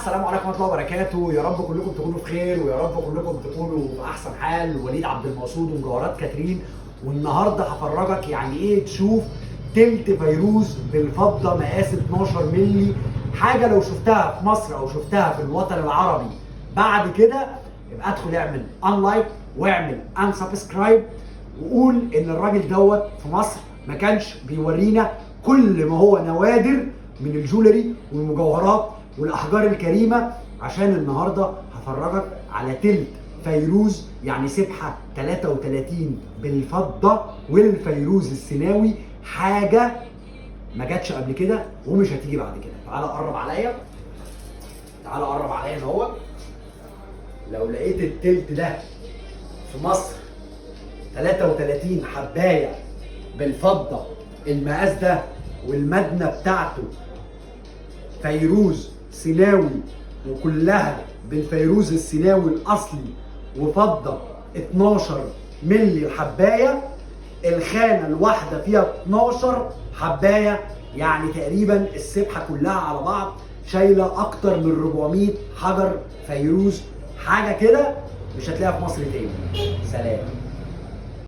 السلام عليكم ورحمة الله وبركاته. يا رب كلكم تكونوا في خير، ويا رب كلكم تكونوا في احسن حال. وليد عبد المقصود ومجوهرات كاترين، والنهارده هفرجك يعني ايه تشوف تلت فيروز بالفضه مقاس 12 مللي. حاجة لو شفتها في مصر او شفتها في الوطن العربي بعد كده يبقى ادخل اعمل unlike واعمل unsubscribe، وقول ان الراجل دوت في مصر ما كانش بيورينا كل ما هو نوادر من ال jewelry والمجوهرات والاحجار الكريمه. عشان النهارده هفرجك على تلت فيروز، يعني سبحه 33 بالفضه والفيروز السيناوي، حاجة ما جاتش قبل كده ومش هتيجي بعد كده. تعالى قرب عليا، تعالى قرب عليا هنا اهو. لو لقيت التلت ده في مصر 33 حبايه بالفضه، المقاس ده والمدنه بتاعته فيروز سيناوي، وكلها بالفيروز السيناوي الاصلي، وفضة 12 مللي الحبايه، الخانة الواحدة فيها 12 حبايه، يعني تقريبا السبحة كلها على بعض شايله اكتر من 400 حجر فيروز. حاجة كده مش هتلاقيها في مصر تاني. سلام.